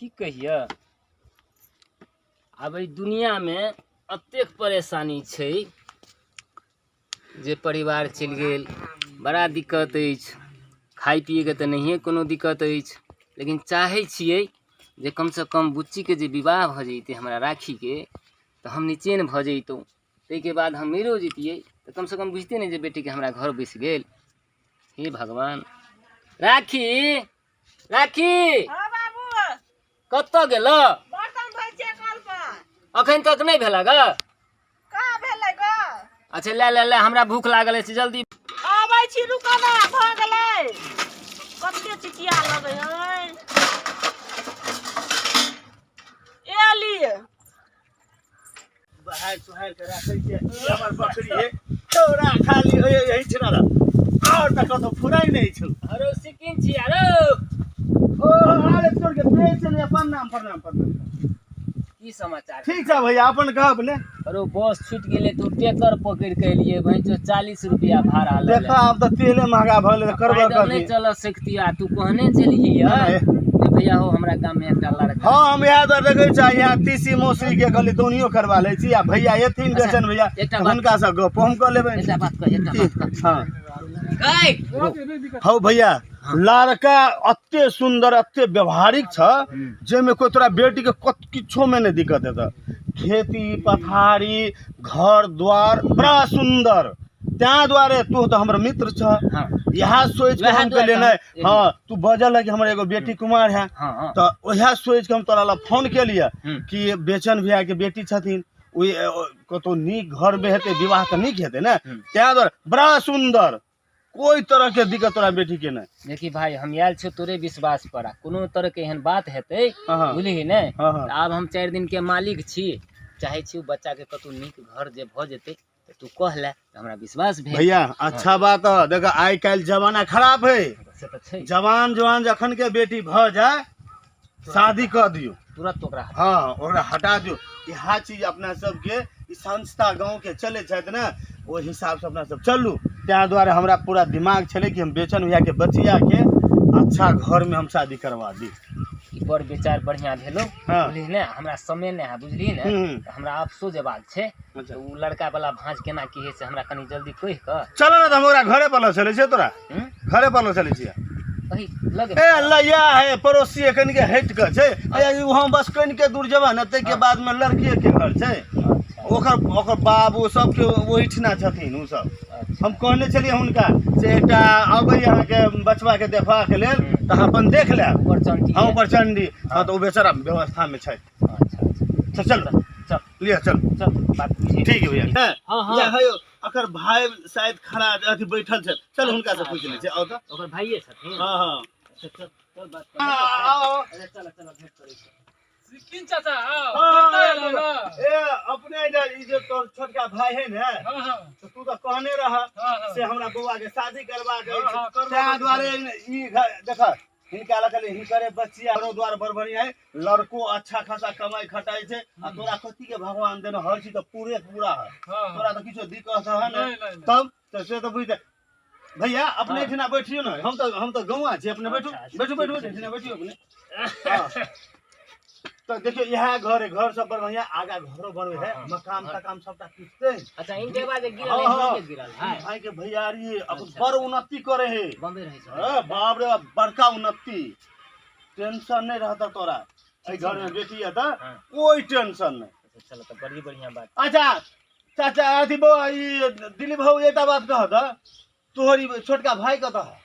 की कहिए, आब एहि दुनियामे एतेक परेशानी छै जे परिवार चलि गेल, बड़ा दिक्कत अछि। खाइ पियैके तऽ नहिए कोनो दिक्कत अछि, लेकिन चाहै छियै जे कमसँ कम बुच्चीके जे विवाह भऽ जैतै हमरा राखीके, तऽ हम निचेन भऽ जैतहुँ। ताहिके बाद हम मरिओ जैतियै तऽ कमसँ कम बुझितियै ने जे बेटीके हमरा घर बसि गेल। हे भगवान! राखी, राखी! हाँ बाबू। कतऽ गेल? बर्तन धोइ छियै कल पर। अखन तक नहि भेल ग? कहाँ भेलै ग? अच्छा, ले ले ले, हमरा भूख लागल अछि, जल्दी। आबै छी, रुको ना, भऽ गेलै। कते चिचिया लगै है। ए लिए। बहार सुहार के राखै छियै। हमर बकरी है तोरा खाली यही छिना रह, और तऽ कतौ फुराइ नहि छौ। अरे सिकिन छी अरे। ओ अरे तोर के बेच ने। प्रणाम प्रणाम प्रणाम। की समाचार? ठीक छै भैया, अपन कहब ने। अरे बस छूटि गेलै, तू टेकर पकड़ि के एलियै, भैंचो 40 रुपया भाड़ा लऽ। देखा, आब तऽ तेले महगा भऽ गेलै, तऽ करबऽ पैदल नहि कथी? चलऽ सकती। आ तू कहने छलिही नहि। जे भैया हो, हमरा गाम में एकटा लड़का। हँ, हम इएह दुआरे देखै छी, यहाँ तीसी मौसी के कहली दौनियो करवा लै छी आ भैया एथिन। अच्छा, बेचन भैया एकटा तऽ बात- हुनका से गप हम कऽ लेबै। एकटा बात कह, एकटा बात कह। हँ। गै हौ भैया, लड़का अते सुन्दर, अते व्यवहारिक छ जाहिमे कोइ तोरा बेटी के कत किछो में नहि दिक्कत हेतऽ। खेती पथारी, घर द्वार बड़ा सुन्दर। तैं दुआरे तू तऽ हमर मित्र छ, इएह सोचि के वएह हम दुआरे कहलियै नहि। हम- हँ, तू बजल है कि हमर एगो बेटी कुमार है, हँ हँ तऽ वएह सोचि के हम तोरा लग फोन केलियै कि बेचन भैया के बेटी छथिन, ओहि कतहु नीक घर में हेतै विवाह तऽ नीक हेतै ने। तैं दुआरे बड़ा सुन्दर, कोई तरह के दिक्कत तोरा बेटी के नहि। देखी भाई, हम आयल छियौ तोरे विश्वास पर, आ कोनो तरह के एहन बात हेतै, हँ हँ बुझलिही ने? हँ हँ तऽ आब हम 4 दिन के मालिक छी। चाहै छी बच्चा के कतहु नीक घर जे भऽ जेतै तऽ तू कह ले तऽ हमरा विश्वास भेल। भैया, अच्छा बात है। देख, आइ काल्हि जमाना खराब है। से तऽ छै। जवान जवान जखन के बेटी भऽ जाय, शादी कऽ दियौ। तुरंत ओकरा हटा- हँ, ओकरा हटा दियौ। इएह चीज अपना सबके ई संस्था गाँव के चलै छथि ने, ओहि हिसाबसँ अपना सब चलू। ताहि दुआरे हमरा पूरा दिमाग छलै कि हम बेचन भैया के बचिया के अच्छा घर में हम शादी करवा दी। ई बड़ विचार बढ़िया भेलो। बुझलिही ने, हमरा समय नहि है, बुझलिही ने? तऽ हमरा अफसो जेबाक छै। तऽ ओ लड़का वाला भाँज केना की है से हमरा कनि जल्दी कहि कऽ। चलो ने, तऽ हम ओकरा घरे पर लऽ चलै छियै तोरा। घरे पर लऽ चलै छियै। अही लगे। ए लैया है, पड़ोसी कनिके हटि कऽ छै। अया वहाँ बस कनिके दूर जेबह ने, ताहिके बादमे लड़कीके घर छै। ओकर ओकर बाबू सबके ओहिठिना छथिन ओ सब। हम कहने छलियै हुनका से एकटा अबै अहाँके बचबाके देखबाक लेल, तऽ अहाँ अपन देख लेब। ऊपर चंटी। हँ, ऊपर चंडी। हँ, तऽ ओ बेचारा व्यवस्थामे छथि। अच्छा अच्छा तऽ चल। चल। लिअ, चल। चल, बात बुझे। ठीक है भैया। हँ, हँ। या है, एकर भाई शायद खड़ा अथी बैठल छै। चल, हुनका से पूछि लै छै। आउ तऽ। ओकर भाइये छथिन। हँ हँ अच्छा, चल चल, बात हँ, आउ। अच्छा, चल चल, भेंट करै छी। सिक्किम चाचा, आओ। हाँ, कतऽ एलौ ना? ए अपने जे ई जे तोर छोटका भाई है ने, हाँ हाँ तऽ तू तऽ कहने रह हाँ हाँ से हमरा बौआ के शादी करबा के हाँ, हाँ, अछि। करबा तैं के दुआरे ई देख, हिनका लग हिनकरे बच्चिया घरो द्वार बड़ बढ़िया है, लड़को अच्छा खासा कमाई खटाई छै। आ तोरा कथी के भगवान देने, हर चीज तऽ पूरे पूरा है। हाँ तोरा तऽ किछो दिक्कत है ने? नहीं नहीं नहीं। तब तऽ से तऽ बुझ भैया, अपने हाँ। एहिठिना बैठियो ने। हम तऽ गौआ छी, अपने बैठू। अच्छा, अच्छा, बैठू बैठू। ठीक छै। एहिठिना बैठियो अपने। हाँ। तऽ देखियौ, इएह घर है, घर सब बड़ बढ़िया, आगा घरो बनबै है। हाँ, हाँ। मकान तकान सबटा किछते। अच्छा, इनके बाद जे गिरल हाँ, है, हाँ। के गिरल है? भाई के भैयारी अब अच्छा। बड़ उन्नति करे है। बम्बे रहै छै। अरे बाप रे बाप, बड़का उन्नति, टेंशन नहीं रहता तोरा। एहि घर में बेटी है तऽ कोई टेंशन नहीं। अच्छा, चलो तऽ बड़ी बढ़िया बात। अच्छा चाचा, अथी बौआ, ई दिलीप भाऊ, एकटा बात कह तऽ, तोहर ई छोटका भाई कतऽ है?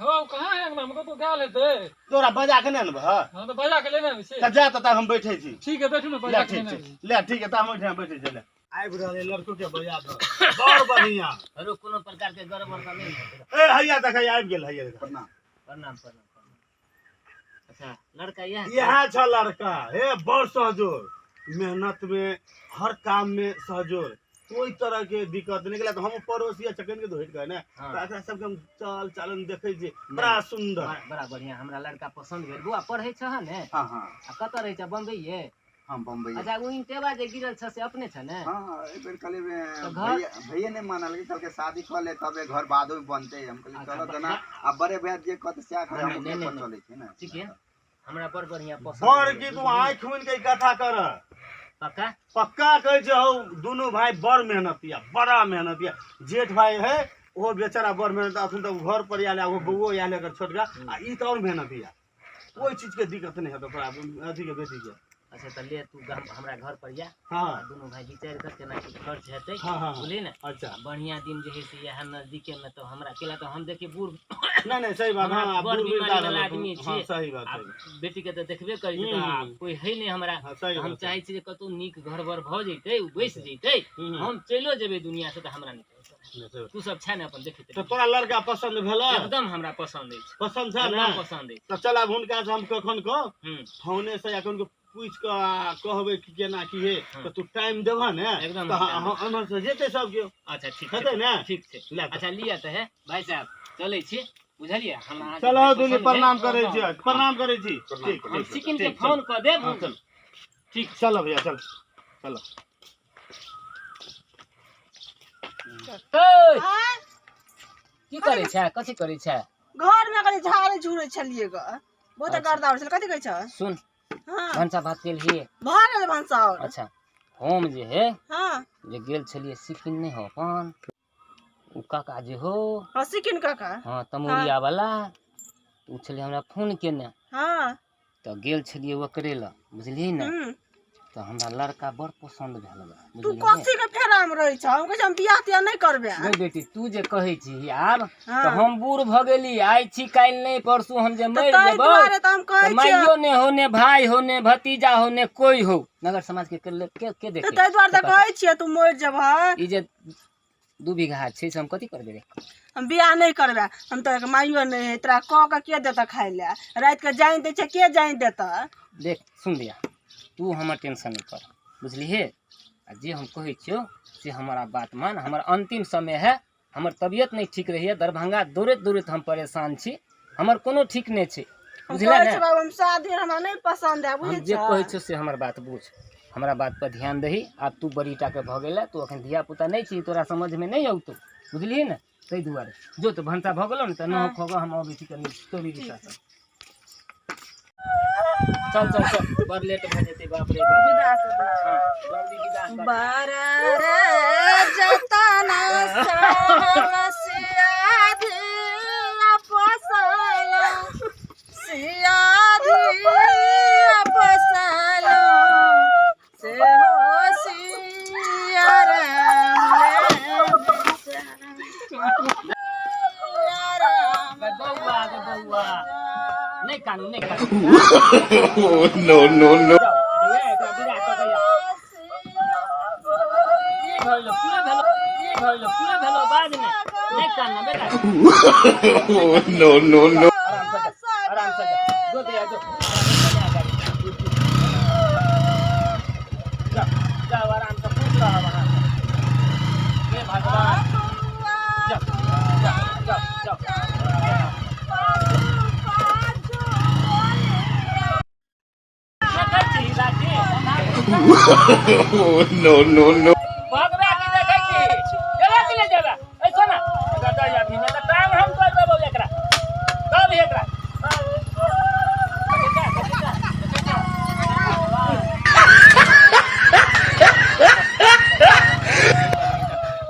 हो, कहाँ है? अंगना में कतौ गेल हेतै। तोरा बजा के नहि अनबह? हाँ, तऽ बजा के लेने आबै छी। तऽ जा तऽ हम बैठे छी। ठीक है, बैठू ने। ले। बजा के ठीक लेने छै। आबै छी। ले, ठीक है, तऽ हम ओहिठाम बैठे छी। ले, आबि रहल है, लड़को के बजा दऽ, बड़ बढ़िया। अरे कोनो प्रकार के गड़बड़ तऽ नहि हेतै? ए हैया देख, आबि गेल, हैया देख। प्रणाम। प्रणाम प्रणाम प्रणाम। अच्छा, लड़का इएह छै? इएह छ लड़का हे, बड़ सहजोर, मेहनत में हर काम में सहजोर, कोई तरह के दिक्कत नहीं गेला। तऽ हम पड़ोसी चकन के धोइत गए ने, तऽ एकरा सबके हम चाल चालन देखै छियै, बड़ा सुन्दर। बड़ा बड़ा बढ़िया, हमरा लड़का पसंद भेल। बौआ, पढ़ै छह ने? हाँ हाँ आ कतऽ रहै छ, बम्बइये? हम बम्बई। अच्छा, ओ इंटेबा जे गिरल छ से अपने छ ने? हाँ, एक बेर कहले तो घर- भैया, भैया नहीं मानल कि कहलकै शादी कऽ ले तबे घर बादो में बनते। हम कहलिए अच्छा, चलो तना, आ बड़े भैया जे कहते सएह करे, नहीं, हम नहीं, ओकरे पर नहीं, चलै छी ने। ठीक है। हमरा बड़ बढ़िया पसंद बड़ की तू आँखि मुनि के कथा कर। पक्का पक्का कहै छै हौ, दुनू भाई बड़ मेहनतिया, बड़ा मेहनतिया। जेठ भाई है ओहो बेचारा बड़ मेहनत, अखन तक घर पर आयल है, ओ बौओ आयल है एकर छोटका, आ ई तऽ और मेहनतिया। कोई चीज के दिक्कत नहीं हेतौ तोरा अथी के बेटी के। अच्छा तऽ ले तू हमरा घर पर जा। हाँ। दुनू भाई विचार कर केना की खर्च हेतै। हाँ, हाँ, बुझलियै ने? अच्छा। बढ़िया दिन जे है से इएह नजदीके में तो हमरा केला तो हम देखिए बूढ़ नहीं नहीं सही बात। हमरा हाँ, बड़ बूढ़ बीमारी वृद्धा वाला भेलौ। आदमी हाँ, छियै। सही बात, आ सही बात। बेटी के तऽ देखबे करै छी, तऽ हम्म। कोई है नहीं हमरा। हाँ, सही हम बात। चाहै छी जे कतौ नीक घर बर भऽ जैतै, ओ बैस जैतै, हम्म। हम चलियो जेबै दुनिया से तऽ हमरा नहि टेंशन। नहीं, सही बात। तू सब छै ने अपन देखैत तऽ तोरा लड़का पसंद भेलौ? एकदम हमरा पसंद अछि। पसंद छै ने? एकदम पसंद अछि। तऽ चल आब हुनका से हम कखन कह हम्म। फोने से या कखन के पूछि कऽ आ कहबै कि केना की हे, हाँ। तऽ तू टाइम देबह ने? एकदम तऽ टाइम। एम्हर से जेतै सब केओ। अच्छा ठीक हेतै छै। ने? ठीक छै। ले तऽ। अच्छा लिअ तऽ हे भाई साहब चलै छी, बुझलियै? हम अहाँके चलो भाई दुनू पसंद भेल। प्रणाम करै छी, प्रणाम करै छी। प्रणाम ठीक करै हम ठीक सिकिम के ठीक, फोन कऽ देब। हाँ, चल। ठीक। चलो भैया चल चलो। ओइ, आँय? की करै छै, कथी करै छै? घर में कनि झाड़े झूड़े छलियै ग, बहुत अच्छा। गर्दा उड़ै छलै। कथी कहै छ? सुन, हाँ। भनसा भात केलही? भऽ गेल भनसा और। अच्छा हम जे है हाँ। जे गेल छलियै सिक्किम नहि हो अपन ओ काका जे हो। हाँ, सिक्किम काका। हाँ तमोरिया वाला ओ छलै हमरा फोन केने। हाँ। तऽ गेल छलियै ओकरे लग, बुझलियै ने? हम्म। तऽ हमरा लड़का बड़ पसंद भेल बा, तू बुझलियै? कथी के फेरा में रहै छ? हम कहै छी हम बियाह तियाह नहि करबै। गै बेटी तू जे कहै छी आब हाँ। तऽ हम बूढ़ भऽ गेली, आइ छी काल्हि नहि परसू हम जे तऽ मरि ताहि जेबौ दुआरे तऽ हम कहै तऽ छियै। माइयो ने हो ने भाई हो ने भतीजा हो ने कोई हो, नगर समाज के के तऽ देखे? ताहि दुआरे तऽ कहै छियै तू मरि जेबह। ई जे 2 बीघा छै से हम कथी करबै रे? हम बियाह नहि करबै, हम तऽ माइयो नहि है, तोरा कऽ के के देतऽ खाइ लए? राति के जानि दै छै, के जानि देतऽ? देख सुन लिया, तू हमर टेंशन नहि कर, बुझलिहे? आ जे हम कहै छियौ से हमारा बात मान। हमर अंतिम समय है, हमर तबियत नहीं ठीक रहैए, दरभंगा दौड़ैत दौड़ैत हम परेशान छी, हमर कोनो ठीक नहि छै, हम बुझले कहै ने? छियै बाबू हम शादी हमरा नहि पसंद है, हम बुझै जे कहै छ? छियौ से हमर बात बुझ, हमरा बात पर ध्यान दही। आब तू बड़ी टाके भऽ गेलै, तू अखन धिया पुता नहि छी, तोरा समझमे नहि औतौ, बुझलिही ने? ताहि दुआरे जो तऽ भनसा भऽ गेलौ ने तऽ नहो खोगऽ, हम अबै छी कनि तोरी दिशा से। चल चल चल, बड़ लेट भऽ जेतै, बाप रे बाप। विदा कर दे। हाँ, जल्दी विदा कर। बारा रे जतन सहल सियाधी फसल, सियाधी फसल से हो सिया राम ले। बौआ गे बौआ, नहि कानू नहि कानू। No, no, no. जाउ, विदा कऽ दैया। की भइलो, की भेलो, की भइलो, की भेलो, बाज ने। नहि कानना बेटा। No, no, no. आराम से जा, आराम से जा। जो दैया जो। जाओ, जाओ आराम से खुश रहब अहाँ। हे भगवान। जाओ, जाओ, जाओ, जाओ। देखै छी लाठी? No, no, no. भगवा की देखै छी? जेबे कि नहि जेबे? ऐ सुन ने, एकरा दऽ अभी, नहि तऽ टांग हम तोड़ि देबौ एकरा। दऽ अभी एकरा। बेटा, बेटा, बेटा।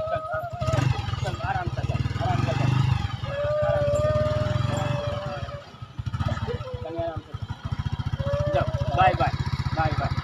चल, आराम से जा, आराम से जा। कनि आराम से जा। जाओ, बाय बाय, बाय बाय।